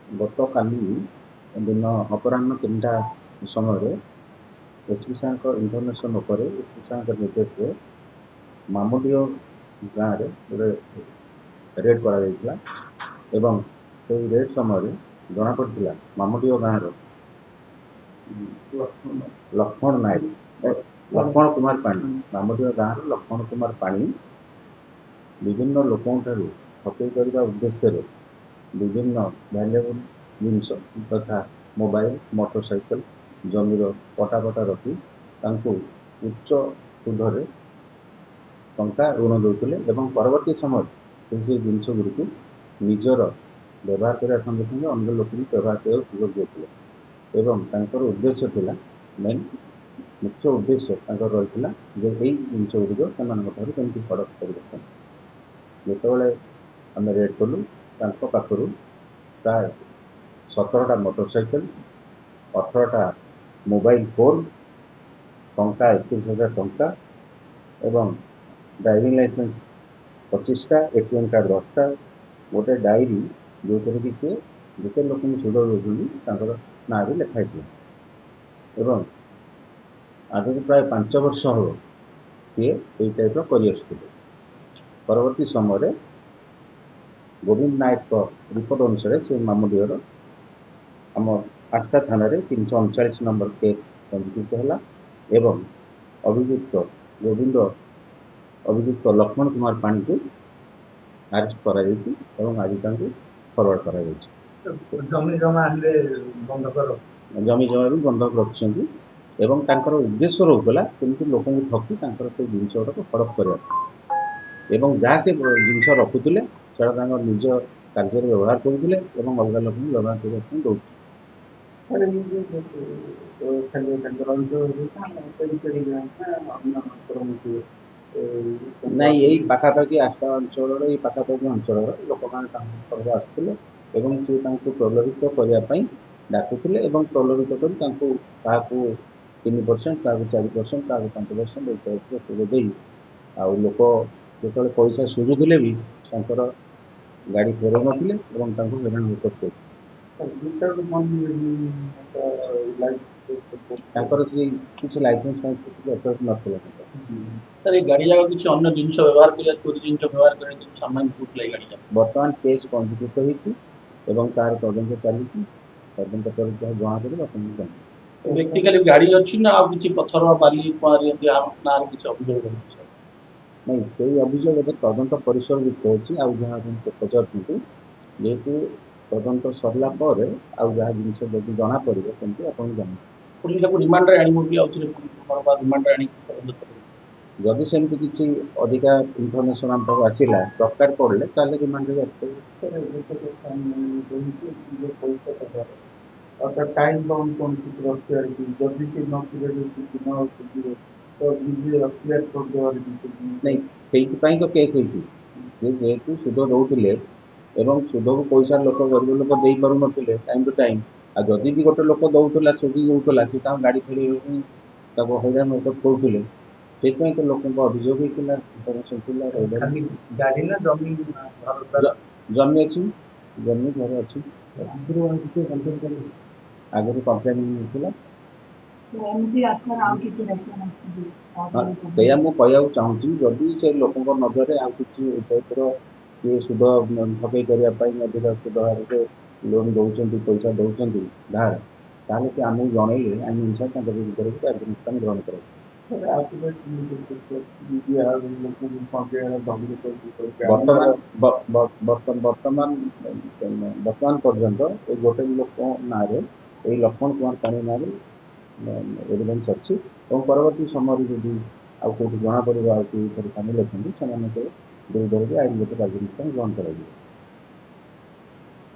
ଗତକାଲି ଦିନ ଅପରାହ୍ନ 3ଟା ସମୟରେ ଏସ୍ପି ସାର୍ଙ୍କ ଇନଫର୍ମେସନ୍ ଉପରେ, ଏସ୍ପି ସାର୍ଙ୍କ ନିର୍ଦ୍ଦେଶରେ ମାମୁଡିହ ଗାଁରେ ଗୋଟେ ରେଡ୍ କରାଯାଇଥିଲା ଏବଂ ସେଇ ରେଡ୍ ସମୟରେ ଜଣାପଡ଼ିଥିଲା ମାମୁଡିହ ଗାଁର ଲକ୍ଷ୍ମଣ ନାୟକ, ଲକ୍ଷ୍ମଣ କୁମାର ପାଣି, ମାମୁଡିହ ଗାଁର ଲକ୍ଷ୍ମଣ କୁମାର ପାଣି ବିଭିନ୍ନ ଲୋକଙ୍କ ଠାରୁ ଠକେଇ କରିବା ଉଦ୍ଦେଶ୍ୟରେ ବିଭିନ୍ନ ଭ୍ୟାଲୁଏବୁଲ୍ ଜିନିଷ ତଥା ମୋବାଇଲ, ମୋଟର ସାଇକେଲ, ଜମିର ପଟା ଫଟା ରଖି ତାଙ୍କୁ ଉଚ୍ଚ ସୁଧରେ ଟଙ୍କା ଋଣ ଦେଉଥିଲେ ଏବଂ ପରବର୍ତ୍ତୀ ସମୟରେ ସେ ଜିନିଷ ଗୁଡ଼ିକୁ ନିଜର ବ୍ୟବହାର କରିବା ସଙ୍ଗେ ସଙ୍ଗେ ଅନ୍ୟ ଲୋକଙ୍କୁ ବ୍ୟବହାର କରିବାକୁ ସୁଯୋଗ ଦେଉଥିଲେ। ଏବଂ ତାଙ୍କର ଉଦ୍ଦେଶ୍ୟ ଥିଲା, ମେନ୍ ମୁଖ୍ୟ ଉଦ୍ଦେଶ୍ୟ ତାଙ୍କର ରହିଥିଲା ଯେ ଏଇ ଜିନିଷ ଗୁଡ଼ିକ ସେମାନଙ୍କ ଠାରୁ କେମିତି ହଡ଼ପ କରିବା ପାଇଁ। ଯେତେବେଳେ ଆମେ ରେଡ୍ କଲୁ, ତାଙ୍କ ପାଖରୁ ପ୍ରାୟ 17ଟା ମୋଟର ସାଇକେଲ, 18ଟା ମୋବାଇଲ ଫୋନ୍, ଟଙ୍କା 31,000 ଟଙ୍କା ଏବଂ ଡ୍ରାଇଭିଂ ଲାଇସେନ୍ସ 25ଟା, ଏଟିଏମ୍ କାର୍ଡ଼ 10ଟା, ଗୋଟେ ଡାଏରୀ ଯେଉଁଥିରେ କି ସେ ଯେତେ ଲୋକଙ୍କୁ ସୁଧ ଦେଉଛନ୍ତି ତାଙ୍କର ନାଁ ବି ଲେଖା ହେଇଥିଲା। ଏବଂ ଆଗକୁ ପ୍ରାୟ 5 ବର୍ଷ ହେବ ସିଏ ଏଇ ଟାଇପ୍ର କରିଆସୁଥିଲେ। ପରବର୍ତ୍ତୀ ସମୟରେ ଗୋବିନ୍ଦ ନାୟକଙ୍କ ରିପୋର୍ଟ ଅନୁସାରେ ସେ ମାମୁଡିହର ଆମ ଆସ୍କା ଥାନାରେ 339 ନମ୍ବର କେସ୍ ପଞ୍ଜୀକୃତ ହେଲା ଏବଂ ଅଭିଯୁକ୍ତ ଗୋବିନ୍ଦ, ଅଭିଯୁକ୍ତ ଲକ୍ଷ୍ମଣ କୁମାର ପାଣିକୁ ଆରେଷ୍ଟ କରାଯାଇଛି ଏବଂ ଆଜି ତାଙ୍କୁ ଫରୱାର୍ଡ଼ କରାଯାଇଛି। ଜମି ଜମା ଆଣିଲେ ବନ୍ଧକ, ଜମି ଜମା ବି ବନ୍ଧକ ରଖିଛନ୍ତି ଏବଂ ତାଙ୍କର ଉଦ୍ଦେଶ୍ୟ ରହୁଥିଲା କେମିତି ଲୋକଙ୍କୁ ଠକି ତାଙ୍କର ସେଇ ଜିନିଷ ଗୁଡ଼ାକ ହଡ଼ପ କରିବା ପାଇଁ। ଏବଂ ଯାହା ସେ ଜିନିଷ ରଖୁଥିଲେ ସେଟା ତାଙ୍କ ନିଜ କାର୍ଯ୍ୟରେ ବ୍ୟବହାର କରୁଥିଲେ ଏବଂ ଅଲଗା ଲୋକଙ୍କୁ ବ୍ୟବହାର କରିବା ପାଇଁ ଦେଉଥିଲେ। ନାଇଁ, ଏଇ ପାଖାପାଖି ଆସ୍କା ଅଞ୍ଚଳର, ଏଇ ପାଖାପାଖି ଅଞ୍ଚଳର ଲୋକମାନେ ତାଙ୍କ ପାଖକୁ ଆସୁଥିଲେ ଏବଂ ସିଏ ତାଙ୍କୁ ପ୍ରଲୋଭିତ କରିବା ପାଇଁ ଡାକୁଥିଲେ ଏବଂ ପ୍ରଲୋଭିତ କରି ତାଙ୍କୁ କାହାକୁ 3%, କାହାକୁ 4%, କାହାକୁ 5% ଏଇ ଟାଇପ୍ର ସୁଧ ଦେଇ, ଆଉ ଲୋକ ଯେତେବେଳେ ପଇସା ସୁଝୁଥିଲେ ବି ତାଙ୍କର ଗାଡ଼ି ଫେରଉନଥିଲେ ଏବଂ ତାଙ୍କୁ ହଇରାଣ ହରକତ କରୁଥିଲେ। ତାଙ୍କର ସେ କିଛି ଲାଇସେନ୍ସ ଫାଇସେନ୍ସ କିଛି ଅଥରିଟି ନଥିଲା ତାଙ୍କର। ସାର୍, ଏଇ ଗାଡ଼ି ଯାକ କିଛି ଅନ୍ୟ ଜିନିଷ ବ୍ୟବହାର କରିବା, ଚୋରି ଜିନିଷ ବ୍ୟବହାର କରିବା କିଛି ସାମାନ କୋଉଥିଲା ଏଇ ଗାଡ଼ି ଯାକ? ବର୍ତ୍ତମାନ କେସ୍ ପଞ୍ଜୀକୃତ ହେଇଛି ଏବଂ ତାର ତଦନ୍ତ ଚାଲିଛି। ତଦନ୍ତ ପରେ ଯାହା ଜଣାପଡ଼ିବ ଆପଣଙ୍କୁ ଜଣାଇବୁ। ବ୍ୟକ୍ତି ଖାଲି ଗାଡ଼ି ଅଛି ନା ଆଉ କିଛି ପଥର ବାଲି କୁଆଁରୀ ଏମିତି ନାଁରେ କିଛି ଅଭିଯୋଗ ରହିଛି? ନାଇଁ, ସେଇ ଅଭିଯୋଗ ଏବେ ତଦନ୍ତ ପରିସରଭୁକ୍ତ ଅଛି। ଆଉ ଯାହା ଆପଣ ପଚାରୁଛନ୍ତି, ଯେହେତୁ ତଦନ୍ତ ସରିଲା ପରେ ଆଉ ଯାହା ଜିନିଷ ଯଦି ଜଣାପଡ଼ିବ ସେମିତି ଆପଣଙ୍କୁ ଜଣାଇବୁ। ପୋଲିସ ତାକୁ ରିମାଣ୍ଡରେ ଆଣିବ କି ଆଉ ଥରେ ପୁଣି ରିମାଣ୍ଡରେ ଆଣିକି ତଦନ୍ତ କରିବ? ଯଦି ସେମିତି କିଛି ଅଧିକା ଇନଫର୍ମେସନ୍ ଆମ ପାଖକୁ ଆସିଲା, ଦରକାର ପଡ଼ିଲେ ତାହେଲେ ରିମାଣ୍ଡରେ ଆସିପାରିବ। ଆଉ ତା ଟାଇମ୍ ବାଉଣ୍ଡ କ'ଣ କିଛି ରଖିବାର କି, ଯଦି ସେ ନ ନ ସୁଝିବ ତ ନିଜେ କ୍ଲିୟର କରିଦେବାର କିଛି? ନାଇଁ, ସେଇଥିପାଇଁ ତ କେସ୍ ହେଇଛି। ସେ ଯେହେତୁ ସୁଧ ଦେଉଥିଲେ ଏବଂ ସୁଧକୁ ପଇସା ଲୋକ, ଗରିବ ଲୋକ ଦେଇପାରୁନଥିଲେ ଟାଇମ୍ ଟୁ ଟାଇମ୍, ଆଉ ଯଦି ବି ଗୋଟେ ଲୋକ ଦେଉଥିଲା, ସୁଝି ଦେଉଥିଲା, ସେ ତାଙ୍କ ଗାଡ଼ି ଫେରାଇବା ପାଇଁ ତାକୁ ହଇରାଣ ହରକତ କରୁଥିଲେ। ସେଇଥିପାଇଁ ତ ଲୋକଙ୍କ ଅଭିଯୋଗ ହେଇଥିଲା, ଇନଫର୍ମେସନ୍ ଥିଲା। ଖାଲି ଗାଡ଼ି ନା ଜମି, ଘର? ଜମି ଅଛି, ଜମି ଘର ଅଛି। ଆଗରୁ ଆଉ କିଛି କମ୍ପ୍ଲେନ୍ କଲେ? ଆଗରୁ କମ୍ପ୍ଲେନ୍ ହେଇଥିଲା। ଏମିତି ଆସିବାର ଆଉ କିଛି ରେଫରେନ୍ସ ଅଛି? ସେଇଆ ମୁଁ କହିବାକୁ ଚାହୁଁଛି, ଯଦି ସେ ଲୋକଙ୍କ ନଜରରେ ଆଉ କିଛି ଏ ଟାଇପ୍ର କିଏ ସୁଧ ଠକେଇ କରିବା ପାଇଁ ଅଧିକା ସୁଧ ହାରରେ ଲୋନ୍ ଦେଉଛନ୍ତି, ପଇସା ଦେଉଛନ୍ତି ଧାର, ତାହେଲେ ସେ ଆମକୁ ଜଣେଇଲେ ଆଇନ ଅନୁସାରେ ତାଙ୍କ ବିରୁଦ୍ଧରେ ବି କାର୍ଯ୍ୟାନୁଷ୍ଠାନ ଗ୍ରହଣ କରାଯିବ। ବର୍ତ୍ତମାନ ବର୍ତ୍ତମାନ ପର୍ଯ୍ୟନ୍ତ ଏଇ ଗୋଟେ ଲୋକ ନାଁରେ, ଏଇ ଲକ୍ଷ୍ମଣ କୁମାର ପାଣି ନାଁରେ ଏଭିଡେନ୍ସ ଅଛି ଏବଂ ପରବର୍ତ୍ତୀ ସମୟରେ ଯଦି ଆଉ କେଉଁଠି ଜଣାପଡ଼ିବ ଆଉ କେଉଁ ଏଥିରେ ସାମିଲ ଅଛନ୍ତି, ସେମାନଙ୍କ ବିରୁଦ୍ଧରେ ବି ଆଇନଗତ କାର୍ଯ୍ୟାନୁଷ୍ଠାନ ଗ୍ରହଣ କରାଯିବ।